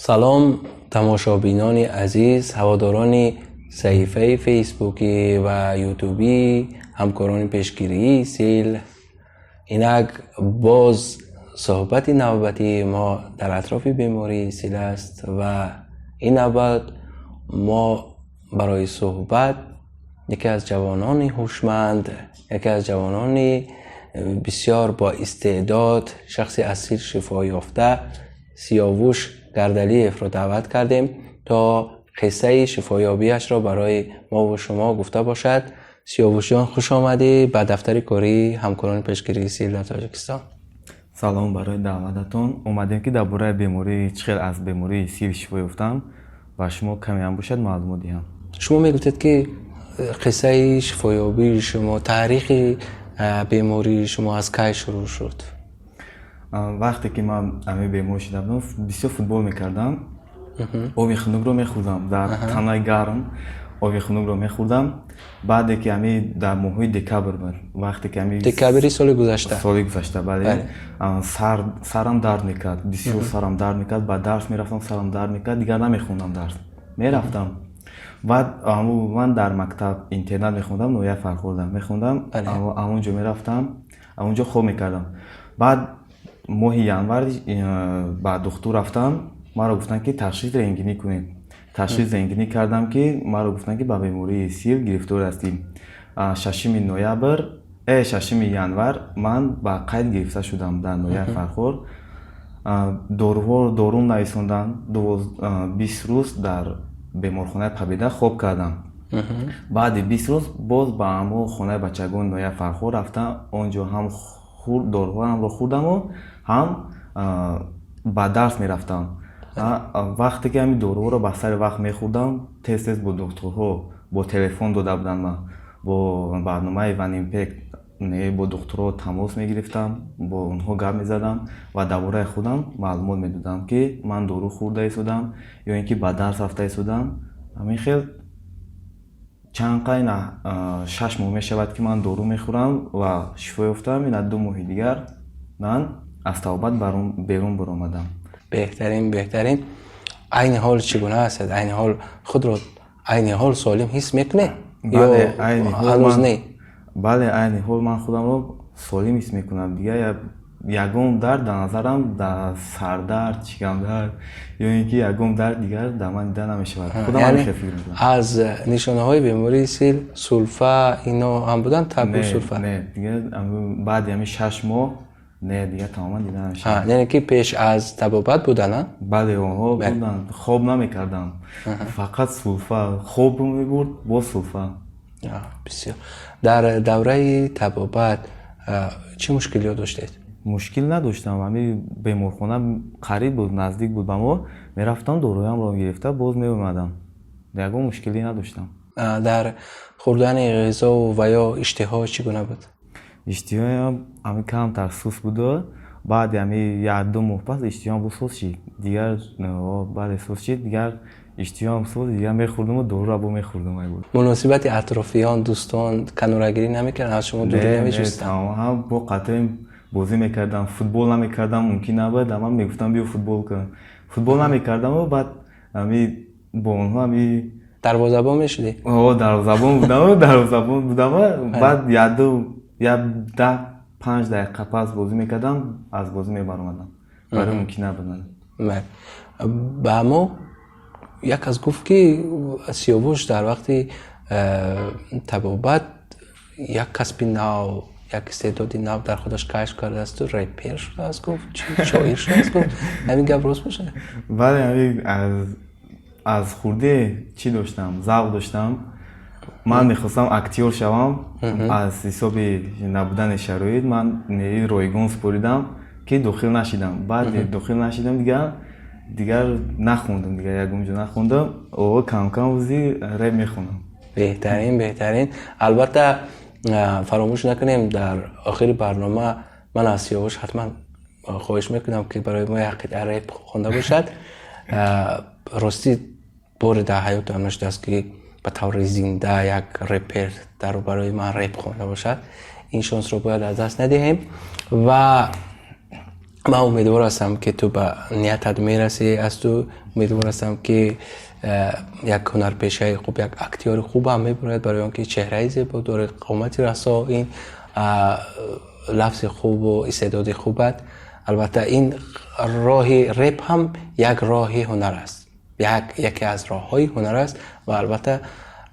Салом, тамошобинони азиз, ҳаводорони саҳифаи фейсбукӣ ва ютубӣ, ҳамкорони пешгирии сил. Инак боз суҳбати навбатии мо дар атрофи бемории сил аст ва ин навбат мо барои суҳбат яке аз ҷавонони ҳушманд, яке аз ҷавонони бисёр боистеъдод, шахси аз сил шифо ёфта, Сиёвуш Гардалиевро даъват кардем, то қиссаи шифоёбиашро барои мову шумо гуфта бошад. Сиёвушҷон, хуш омадӣ ба дафтари кории ҳамкорони пешгирии сил дар Тоҷикистон. Салом, барои даъвататон. Омадем, ки дар бораи бемории, чӣ хел аз бемории сил шифо ёфтам, ба шумо каме ҳам бошад, маълумот диҳам. Шумо мегуфтед, ки қиссаи шифоёбии шумо, таърихи бемории шумо аз кай шурӯъ шуд? Вақте ки ман ами бемор шуда будам, бисёр футбол мекардам, оби хунукро мехӯрдам, дар танаи гарм оби хунукро мехӯрдам. Баъде ки ами дар моҳҳои декабр буд, вақте ки ами Декабри соли гузашта. Соли гузашта, бале. Сарам дард мекард, бисёр сарам дард мекард. Ба дарс мерафтам, сарам дард мекард, дигар намехондам, дарс мерафтам. Баъд ман дар мактаб интернат мехондам, ноҳияи Фархорда мехондам, ҳамонҷо мерафтам, ҳамонҷо хоб мекардам. Баъд моҳи январ ба духтур рафтам, маро гуфтанд, ки ташхис рентгенӣ кунед. Ташхис рентгенӣ кардам, ки маро гуфтанд, ки ба бемории сил гирифтор ҳастӣ. 6 ноябр, 6 январ ман ба қайд гирифта шудам дар ноҳияи Фархор. Доруҳо, дорум нависонданд, 20 рӯз дар беморхонаи Победа хоб кардам. Баъди 20 рӯз боз ба ҳамон хонаи бачагони ноҳияи Фархор рафтам, он ҷо ҳам доруҳоамро хӯрдаму ҳам ба дарс мерафтам. Вақте ки ҳамин доруҳоро ба сари вақт мехӯрдам, тез тез бо духтурҳо бо телефон дода буданд, ман бо барномаи Ванимпек бо духтурҳо тамос мегирифтам, бо онҳо гап мезадам ва дар бораи худам маълумот медодам, ки ман дору хӯрда истодам ё ин ки ба дарс рафта истодам. Ҳамин хел чанд қай, 6 моҳ мешавад, ки ман дору мехӯрам ва шифо ёфтам. Ина 2 моҳи дигар ман аз табобат берун баромадам. Беҳтарин, беҳтарин. Айни ҳол чӣ гуна ҳастед? Айни ҳол худро, айни ҳол солим ҳис мекунед ё ҳанӯз не? Бале, айни ҳол ман худамро солим ҳис мекунам. Дигар ягон дард дар назарам, дар сардард, шикамдард ё ин ки ягон дард дигар дар ман дида намешавад. Худам ҳамин фикр мекунам. Аз нишонаҳои бемории сил сулфа, ино ҳам буданд, табу сулфа? Не, дигар баъди ҳамин 6 моҳ не, дигар тамоман дида намешавад. Яъне ки пеш аз табобат буданд? Бале, онҳо буданд, хоб намекардам, фақат сулфа, хоб мебурд, боз сулфа. Бисёр. Дар давраи табобат чӣ мушкилиҳо доштед? Мушкил надоштам. Ҳамин беморхона қариб буд, наздик буд ба мо, мерафтам, доруямро гирифта, боз меомадам, ягон мушкилӣ надоштам. Дар хӯрдани ғизо ва ё иштиҳо чӣ гуна буд? Иштиҳоям ҳамин камтар суст буда. Баъди ҳамин як-ду моҳ пас иштиҳоям боз суст шид дигар. Бале, суст шид дигар, иштиҳоям суст, дигар мехӯрдиму доруро бо мехӯрдим. Муносибати атрофиён, дӯстон, канорагирӣ намекарданд, аз шумо дурӣ намеҷустанд? Ҳам бо қатъи бозӣ мекардам, футбол намекардам, мумкин набуд. Ман мегуфтам: «Биё, футбол кун». Футбол намекардаму баъд ҳами бо онҳо ҳами Дарвозабон мешудӣ? Дарвозабон будам, дарвозабон будам. Баъд якду, як 10-5 дақиқа пас бозӣ мекардам, аз бозӣ мебаромадам, барои мумкин набуд. Ба мо як кас гуфт, ки Сиёвуш дар вақти табобат як касби нав, як истеъдоди нав дар худаш кашф кардаасту репер шудааст, гуфт, шоир шудааст, гуфт. Ҳамин гап рост бошад? Бале, ҳамин аз хурдӣ чӣ доштам, завқ доштам, ман мехостам актёр шавам. Аз ҳисоби набудани шароит ман ройгон супоридам, ки дохил нашидам. Баъд дохил нашидам, дигар нахондам, дигар ягон ҷо нахондам. О, кам-кам ӯзи реп мехонам. Беҳтарин, беҳтарин. Албатта, фаромӯш накунем, дар охири барнома ман аз Сиёвуш ҳатман хоҳиш мекунам, ки барои мо як қитъа реп хонда бошад. Ростӣ, боре дар ҳаётам нашудааст, ки ба таври зинда як репер дар барои ман реп хонда бошад. Ин шонсро бояд аз даст надиҳем. Ва Ман умедвор ҳастам, ки ту ба ниятат мерасӣ. Аз ту умедвор ҳастам, ки як ҳунарпешаи хуб, як актёри хуб ҳам мебарояд, барои он ки чеҳраи зебо дорӣ, қомати расо, ин лафзи хубу истеъдоди хубат. Албатта, ин роҳи реп ҳам як роҳи ҳунар аст, яке аз роҳҳои ҳунар аст ва албатта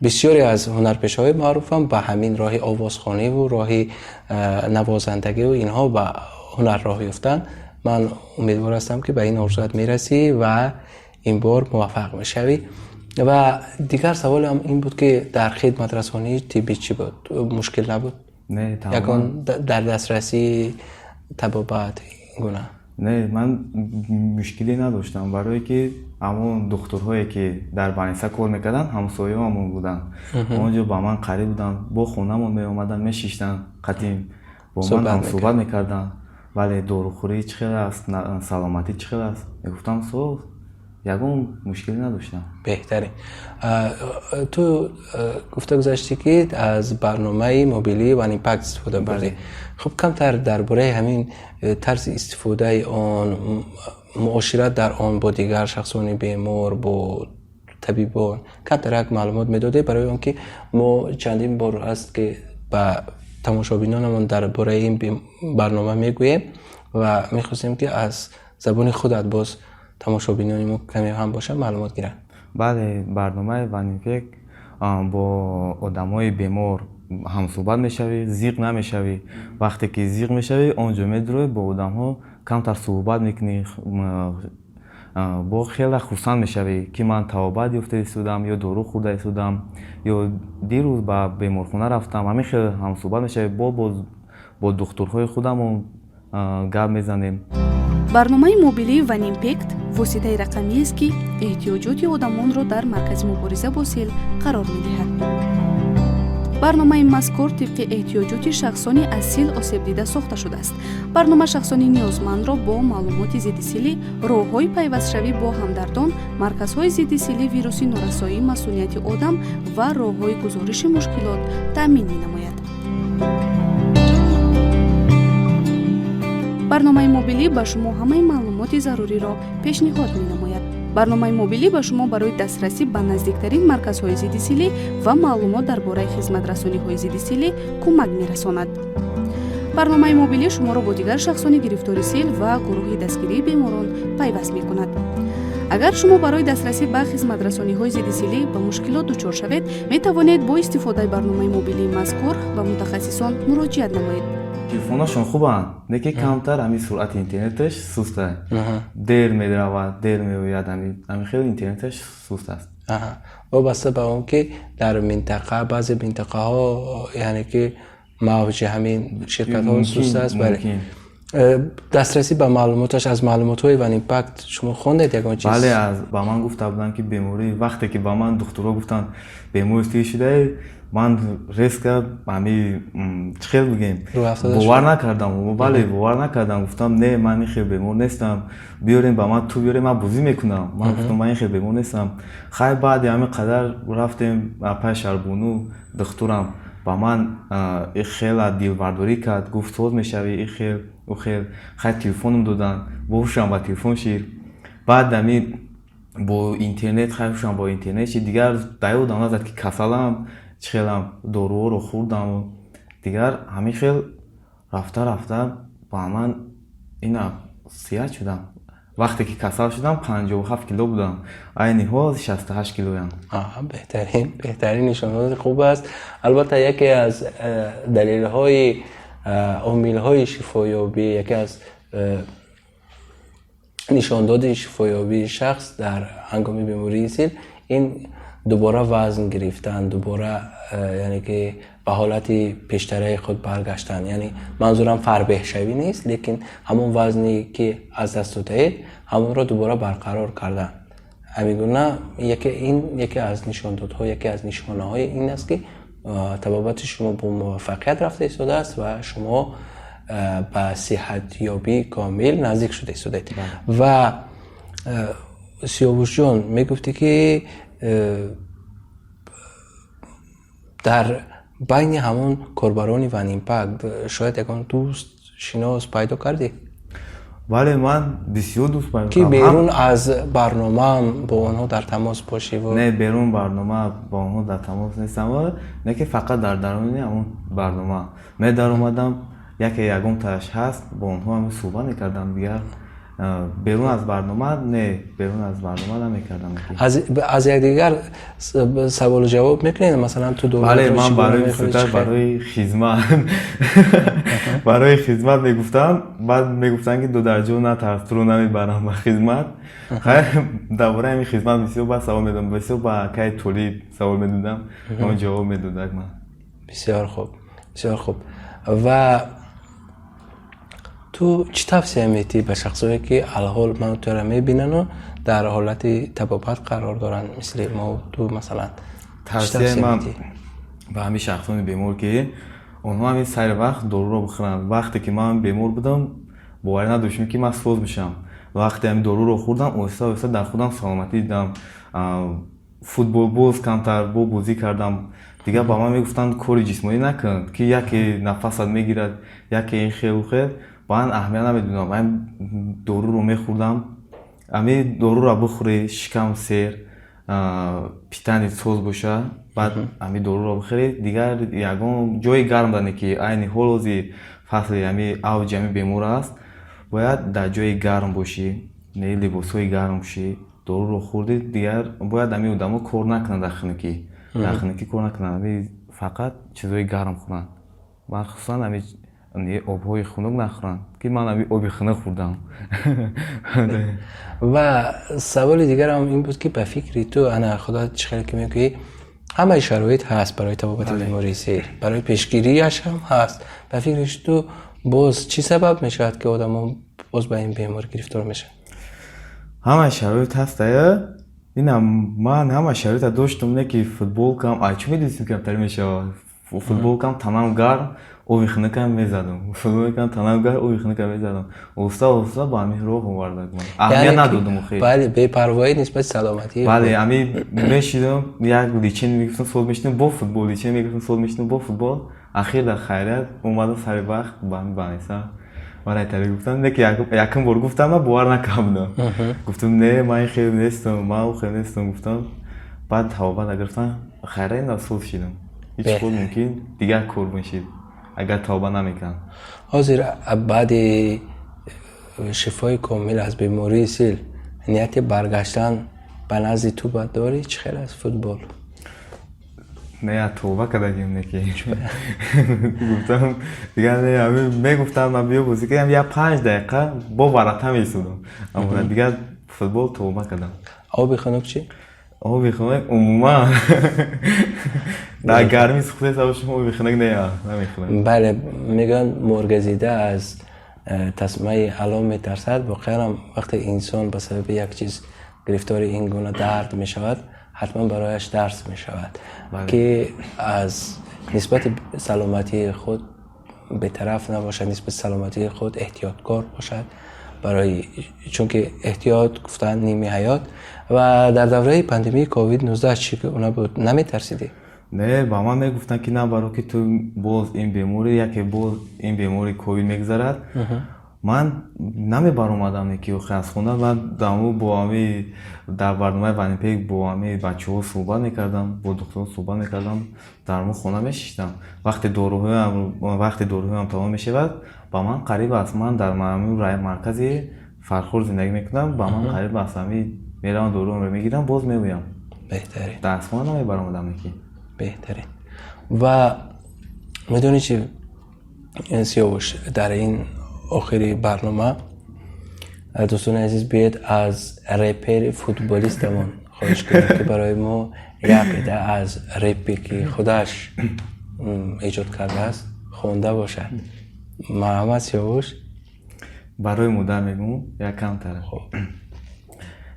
бисёре аз ҳунарпешаҳои маъруф ҳам ба ҳамин роҳи овозхониву роҳи навозандагиву инҳо ба ҳунар роҳ ёфтанд. Ман умедвор ҳастам, ки ба ин орзуат мерасӣ ва ин бор муваффақ мешавӣ. Ва дигар саволам ин буд, ки дар хидматрасонии тиббӣ чӣ буд, мушкил набуд? Не. Ягон дар дастрасии табобат ин гуна? Не, ман мушкиле надоштам, барое ки ҳамон духтурҳое, ки дар больница кор мекарданд, ҳамсояамон буданд. Он ҷо ба ман қариб буданд, бо хонамон меомаданд, мешиштанд, қатим бо ман ҳамсӯҳбат мекарданд. Бале, дорухӯрӣ чӣ хел аст, саломатӣ чӣ хел аст, мегуфтам, соз, ягон мушкиле надоштам. Беҳтарин. Ту гуфта гузаштӣ, ки аз барномаи мобилии OneImpact истифода бурдӣ. Хуб, камтар дар бораи ҳамин тарзи истифодаи он, муошират дар он бо дигар шахсони бемор, бо табибон камтар як маълумот медодед, барои он ки мо чандин бор аст, ки ба тамошобинонамон дар бораи ин барнома мегӯем ва мехостем, ки аз забони худат боз тамошобинони мо каме ҳам бошад маълумот гиранд. Бале, барномаи OneImpact бо одамҳои бемор ҳамсӯҳбат мешавӣ, зиқ намешавӣ. Вақте ки зиқ мешавӣ, он ҷо медуроӣ, бо одамҳо камтар суҳбат мекунӣ, бо хеле хурсанд мешавӣ, ки ман табобат ёфта истодам ё дору хӯрда истодам ё дирӯз ба беморхона рафтам. Ҳамин хел ҳамсӯҳбат мешавӣ, бо духтурҳои худамон гап мезанем. Барномаи мобилии OneImpact воситаи рақамиест, ки эҳтиёҷоти одамонро дар маркази мубориза бо сел қарор медиҳад. Барномаи мазкур тибқи эҳтиёҷоти шахсони аз сил осебдида сохта шудааст. Барнома шахсони ниёзмандро бо маълумоти зиддисилӣ, роҳҳои пайвастшавӣ бо ҳамдардон, марказҳои зидди сили, вируси норасоии масунияти одам ва роҳҳои гузориши мушкилот таъмин менамояд. Барномаи мобилӣ ба шумо ҳамаи маълумоти заруриро пешниҳод менамояд. Барномаи мобилӣ ба шумо барои дастрасӣ ба наздиктарин марказҳои зиддисилӣ ва маълумот дар бораи хизматрасониҳои зиддисилӣ кӯмак мерасонад. Барномаи мобилӣ шуморо бо дигар шахсони гирифтори сил ва гурӯҳи дастгирии беморон пайваст мекунад. Агар шумо барои дастрасӣ ба хизматрасониҳои зиддисилӣ ба мушкилот дучор шавед, метавонед бо истифодаи барномаи мобилии мазкур ба мутахассисон муроҷиат намоед. Телефонашон хубанд, лекин камтар ҳамин суръати интернеташ суст аст, дер меравад, дер меояд, ҳамин хел интернеташ суст аст. Вобаста ба он ки дар минтақа, баъзе минтақаҳо, яъне ки мавҷи ҳамин ширкатҳо суст аст. Бале, дастрасӣ ба маълумоташ, аз маълумотҳои OneImpact шумо хондед ягон чиз? Бале, ба ман гуфта буданд, ки беморӣ, вақте ки ба ман духтурҳо гуфтанд, бемори сил шудаи, ман резко ҳами чӣ хел бигем, бовар накардам. Бале, бовар накардам, гуфтам, не, ман ин хел бемор нестам, биёрем ба ман ту биёрем, ман бозӣ мекунам. Ман гуфтам, ман ин хел бемор нестам. Хай, баъди ҳамин қадар рафтем апай Шарбону, духтурам ба ман хела дилбардорӣ кард, гуфт, соз мешавӣ, и хел, ӯ хел. Хай, телефоном доданд, бо ҳушам ба телефон шир, баъд ҳамин бо интернет, хай, ҳушам бо интернет шид, дигар да ёдам назад, ки касалам, чӣ хелам. Доруҳоро хӯрдам, дигар ҳамин хел рафта рафта ба ман ина сиҳат шудам. Вақте ки касал шудам, 57 кило будам, айни ҳол 68 килоям. Беҳтарин, беҳтарин, нишондоди хуб аст. Албатта, яке аз далелҳои омилҳои шифоёбӣ, яке аз нишондоди шифоёбии шахс дар ҳангоми бемории сил ин дубора вазн гирифтан, дубора яъне ки ба ҳолати пештараи худ баргаштан. Яъне манзурам фарбеҳшавӣ нест, лекин ҳамон вазне, ки аз даст додаед, ҳамонро дубора барқарор кардан. Ҳамин гуна ин яке аз нишондодҳо, яке аз нишонаҳои ин аст, ки табобати шумо бо муваффақият рафта истодааст ва шумо ба сиҳатёбии комил наздик шуда истодаед. Ва Сиёвушҷон, мегуфтӣ, ки дар байни ҳамон корбарони OneImpact шояд ягон дӯст, шинос пайдо кардӣ? Бале, ман бисёр дӯст пайдо Ки берун аз барномаам бо онҳо дар тамос бошиву? Не, берун барнома бо онҳо дар тамос нестам, не ки фақат дар даруни ҳамон барнома медаромадам, яке ягонтааш ҳаст, бо онҳо ҳам суҳбат мекардам. Дигар берун аз барнома не, берун аз барнома намекардам. Аз якдигар саволу ҷавоб мекунед, масалан, ту Бале, ман барои бисёртар барои хизмат мегуфтам. Баъд мегуфтанд, ки додарҷон, натарс, туро намебарам ба хизмат. Дар бораи ҳамин хизмат бисёр ба савол медодам, бисёр ба акаи Толиб савол медодам, он ҷавоб медодак ман. Бисёр хуб, бисёр хуб. Ва ту чӣ тавсия медиҳӣ ба шахсое, ки алҳол ману туро мебинану дар ҳолати табобат қарор доранд, мисли мо, ту масалан? Тавсияи ман ба ҳамин шахсони бемор, ки онҳо ҳамин сари вақт доруро бихӯранд. Вақте ки ман бемор будам, боварӣ надоштам, ки ман соз мешавам. Вақте ҳамин доруро хӯрдам, оҳиста оҳиста дар худам саломатӣ дидам, футболбоз камтар бо бозӣ кардам. Дигар ба ман мегуфтанд, кори ҷисмонӣ накун, ки яке нафасат мегирад, яке ин хел хел. Ман аҳамият намедодам, ҳамин доруро мехӯрдам. Ҳамин доруро бихӯрӣ, шикам сер, питание соз боша, баъд ҳамин доруро бихӯрӣ, дигар ягон ҷои гарм дане, ки айни ҳол ҳози фасли ҳамин авҷи ҳамин бемор аст, бояд дар ҷои гарм бошӣ, не либосҳои гарм пӯшӣ. Доруро хӯрдӣ, дигар бояд ҳамин одамо кор накунанд дар хунукӣ, дар хунукӣ кор накунанд, ҳамин фақат чизҳои гарм хӯранд, махсусан ҳамин обҳои хунук нахӯранд, ки ман ҳамин оби хунук хӯрдам. Ва саволи дигарам ин буд, ки ба фикри ту, ана худо чӣ хеле ки мегӯӣ, ҳамаи шароит ҳаст барои табобати бемории сил, барои пешгириаш ҳам ҳаст, ба фикри ту боз чӣ сабаб мешавад, ки одамо боз ба ин беморӣ гирифтор мешаванд? Ҳамаи шароит ҳаст, ая инам ман ҳама шароита доштам, не ки футболкам ай чӣ медонистем, камтар мешавад. Футболкам танам гарм, оби хунукам мезадам, футболкам танам гарм, оби хунукам мезадам. Оҳиста оҳиста ба ҳамин роҳ овардак ман, аҳамият надодам охир. Бале, бепарвоӣ нисбати саломатӣ. Бале, ҳамин мешидам, як лечение мегирифтам, соз мешидам, бо футбол, лечение мегирифтам, соз мешидам, бо футбол. Ахир дар хайрият омадам, сари вақт ба ҳамин баниса ман айтари гуфтам, не ки якум бор гуфтам, ман бовар накардам, гуфтам, не, ман ин хел нестам, ман он хел нестам, гуфтам. Баъд тавба нагирифтам, хайра, ин соз шидам. Ҳеҷ худ мумкин дигар кор мешид, агар тавба намекардам. Ҳозир баъди шифои комил аз бемории сил нияти баргаштан ба назди ту ба дорӣ? Чӣ хел аст футбол? Не, тавба кардагим, не ки гуфтам, дигар не. Мегуфтам, ман биё бозӣ кардам, як 5 дақиқа бо варата месудам, аммо дигар футбол тавба кардам. Оби хунук чӣ? Оби хунук умуман дар гармӣ сӯхта бошам, оби хунук не, намехӯрам. Бале, мегӯянд, моргазида аз тасмаи алом метарсад. Воқеан вақте инсон ба сабаби як чиз гирифтори ин гуна дард мешавад, ҳатман барояш дарс мешавад, ки аз нисбати саломатии худ бетараф набошад, нисбати саломатии худ эҳтиёткор бошад, барои чунки эҳтиёт гуфтанд ними ҳаёт. Ва дар давраи пандемияи ковид-19 чӣ гуна буд, наметарсидӣ? Не, ба ман мегуфтанд, ки на, баро ки ту боз ин беморӣ, яке боз ин бемории ковид мегузарад. Ман намебаромадам, ки охи аз хона. Ман даму бо ҳами дар барномаи Ванипек бо ҳами бачаҳо суҳбат мекардам, бо духтурон суҳбат мекардам, дар мо хона мешиштам. Вақте доруҳоям тамом мешавад, ба ман қариб аст, ман дар маркази Фархор зиндагӣ мекунам, ба ман қариб аст, ҳами меравам, доруҳоамро мегирам, боз меоям. Беҳтарин. Дар аз хона намебаромадам ки. Беҳтарин. Ва медонӣ чи, Сиёвуш, дар ин охири барнома, дӯстони азиз, биёед аз репери футболистамон хоҳиш кунем, ки барои мо як қитъа аз репе, ки худаш эҷод кардааст, хонда бошад. Марҳамат, Сиёвуш. Барои модар мегӯм, як камтар.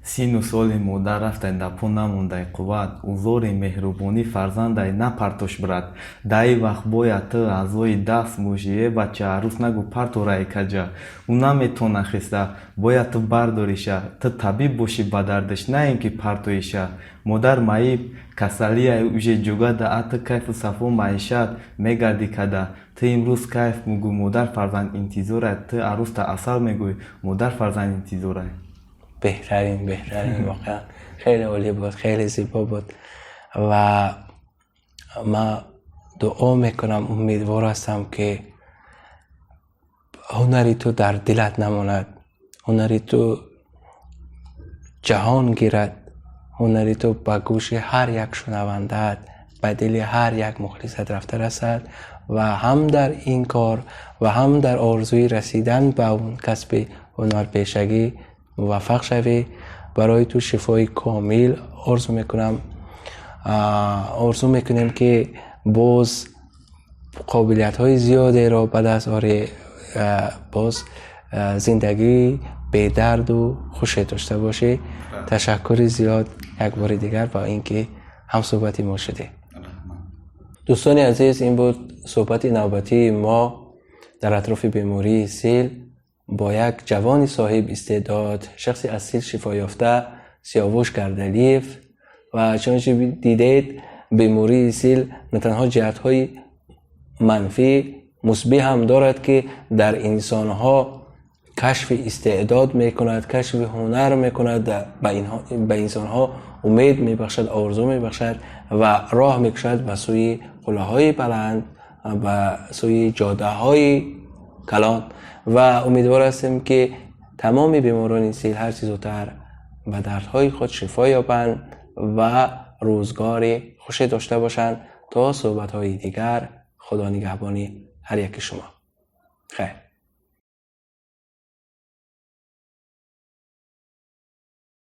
Сину соли модар рафтай, да по намондай қувват, узори меҳрубонӣ фарзандай напартош, брат. Даи вақт бояд ту аъзои даст бошӣ. Э, бача, арӯс нагӯ, парторай каҷа. Ӯ наметона хеста, бояд ту бардориша. Ту табиб бошӣ ба дардаш, на ин ки партоиша. Модар маиб касалияй уже ҷугада, а ту кайфу сафо маишат мегардӣ када. Ту имрӯз кайф мегӯй, модар фарзанд интизорай. Ту арӯста асал мегӯй, модар фарзанд интизорай. Беҳтарин, беҳтарин, воқеан хеле олӣ буд, хеле зебо буд. Ва ман дуо мекунам, умедвор ҳастам, ки ҳунари ту дар дилат намонад, ҳунари ту ҷаҳон гирад, ҳунари ту ба гӯши ҳар як шунавандаат, ба дили ҳар як мухлисат рафта расад ва ҳам дар ин кор ва ҳам дар орзуи расидан ба он касби ҳунарпешагӣ муваффақ шавӣ. Барои ту шифои комил орзу мекунам. Орзу мекунем, ки боз қобилиятҳои зиёдеро ба даст орӣ, боз зиндагии бедарду хуше дошта бошӣ. Ташаккури зиёд як бори дигар ба ин ки ҳамсӯҳбати мо шудӣ. Дӯстони азиз, ин буд суҳбати навбатии мо дар атрофи бемории сил бо як ҷавони соҳиб истеъдод, шахси аз сил шифоёфта, Сиёвуш Гардалиев. Ва чунончи дидед, бемории сил на танҳо ҷиҳатҳои манфӣ, мусбӣ ҳам дорад, ки дар инсонҳо кашфи истеъдод мекунад, кашфи ҳунар мекунад, ба инсонҳо умед мебахшад, орзу мебахшад ва роҳ мекушад ба сӯи қуллаҳои баланд, ба сӯи ҷодаҳои калон. Ва умедвор ҳастем, ки тамоми беморони сил ҳарчи зудтар ба дардҳои худ шифо ёбанд ва рӯзгори хуше дошта бошанд. То суҳбатҳои дигар, Худо нигаҳбони ҳар яки шумо. Хайр.